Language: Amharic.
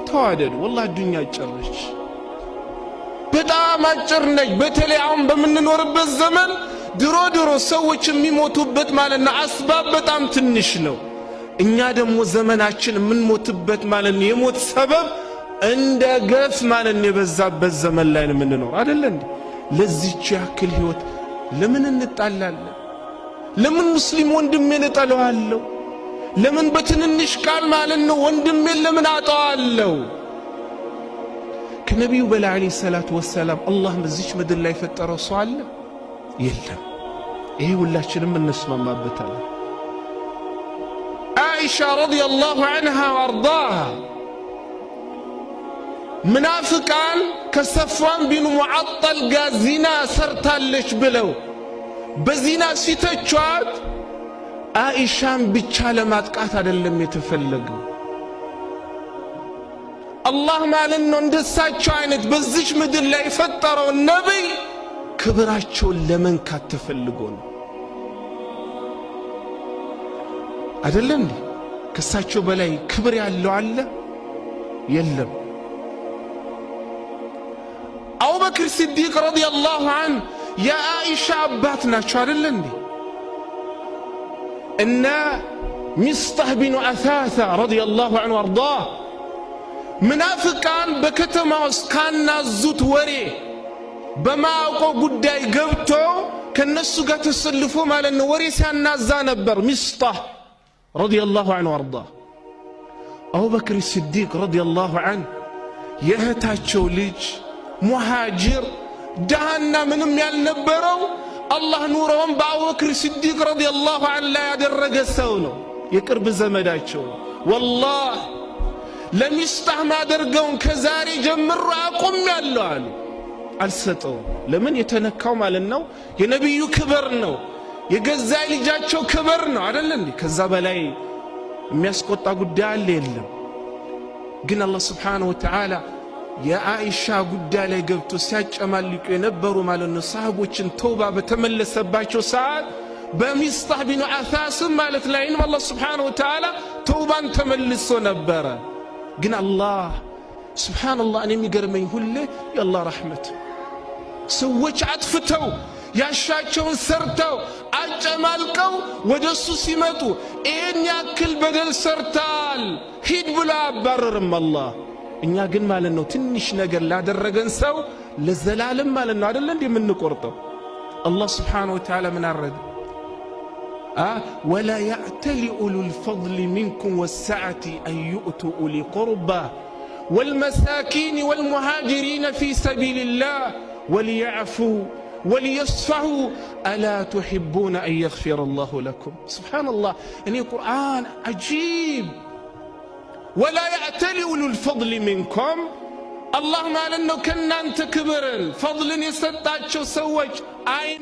ተዋደዱ። ወላሂ ዱንያ አጭር ነች፣ በጣም አጭር ነች። በተለይ አሁን በምንኖርበት ዘመን ድሮ ድሮ ሰዎች የሚሞቱበት ማለት ነው አስባብ በጣም ትንሽ ነው። እኛ ደግሞ ዘመናችን የምንሞትበት ማለት ነው የሞት ሰበብ እንደ ገፍ ማለት ነው የበዛበት ዘመን ላይ ነው የምንኖር፣ አይደለ እንዴ? ለዚች ያክል ህይወት ለምን እንጣላለን? ለምን ሙስሊም ወንድሜን እጠለዋለሁ? ለምን በትንንሽ ቃል ማለት ነው ወንድሜን ለምን አጠዋለሁ? ከነቢዩ በላይ ዓለይሂ ሰላቱ ወሰላም አላህ በዚች ምድር ላይ የፈጠረው ሰው አለ? የለም። ይሄ ሁላችንም እንስማማበታለን። ዓኢሻ ረዲየላሁ ዐንሃ ወአርዳሃ ምናፍቃን ከሰፍዋን ቢኑ ሙዓጠል ጋር ዚና ሰርታለች ብለው በዚና ሲተቿት ዓኢሻን ብቻ ለማጥቃት አይደለም የተፈለገው። አላህ ማለት ነው እንደሳቸው አይነት በዚች ምድር ላይ የፈጠረው ነቢይ ክብራቸውን ለመንካት ተፈልጎ ነው። አይደለ እንዴ? ከሳቸው በላይ ክብር ያለው አለ? የለም። አቡበክር ሲዲቅ ረዲየላሁ ዐንሁ የአኢሻ አባት ናቸው፣ አይደለ እንዴ? እነ ሚስጣህ ቢኑ አሳሳ ረዲየላሁ ዐንሁ አርዳህ ምናፍቃን በከተማ ውስጥ ካናዙት ወሬ በማያውቀው ጉዳይ ገብቶ ከነሱ ጋር ተሰልፎ ማለት ነው ወሬ ሲያናዛ ነበር። ሚስጣህ ረዲየላሁ ዐንሁ አርዳህ። አቡበክር ሲዲቅ ረዲየላሁ ዐንሁ የእህታቸው ልጅ ሙሃጅር ድሃና ምንም ያልነበረው አላህ ኑሮውን በአቡበክር ሲዲቅ ረዲየላሁ ዐንሁ ላይ ያደረገ ሰው ነው። የቅርብ ዘመዳቸው ነው። ወላህ ለሚስጣህ ማደርገውን ከዛሬ ጀምሮ አቁሜያለሁ አሉ። አልሰጠውም። ለምን? የተነካው ማለት ነው የነቢዩ ክብር ነው፣ የገዛ ልጃቸው ክብር ነው። አይደለ እንዴ? ከዛ በላይ የሚያስቆጣ ጉዳይ አለ? የለም። ግን አላህ ስብሓነሁ ወተዓላ የአኢሻ ጉዳይ ላይ ገብቶ ሲያጨማልቁ የነበሩ ማለት ነው ሰሃቦችን ተውባ በተመለሰባቸው ሰዓት በሚስጣህ ቢኑ አሳስም ማለት ላይንም አላህ ስብሓነሁ ወተዓላ ተውባን ተመልሶ ነበረ። ግን አላህ ስብሓነላህ፣ እኔ የሚገርመኝ ሁሌ የአላህ ረሕመት፣ ሰዎች አጥፍተው ያሻቸውን ሰርተው አጨማልቀው ወደ እሱ ሲመጡ ይህን ያክል በደል ሰርታል ሂድ ብሎ አያባረርም አላህ። እኛ ግን ማለት ነው ትንሽ ነገር ላደረገን ሰው ለዘላለም ማለት ነው አይደለ እንዴ የምንቆርጠው? አላህ ስብሓነሁ ወተዓላ ምን አረገ? ولا يأتل أولو الفضل منكم والسعة أن يؤتوا أولي القربى والمساكين والمهاجرين في سبيل الله وليعفوا وليصفحوا ألا تحبون أن يغفر الله لكم። ስብሓነላህ፣ እኔ ቁርአን عجيب። ولا يأتل أولو الفضل منكم፣ አላህ ማለት ነው ከእናንተ ክብርን ፈድልን የሰጣቸው ሰዎች አይ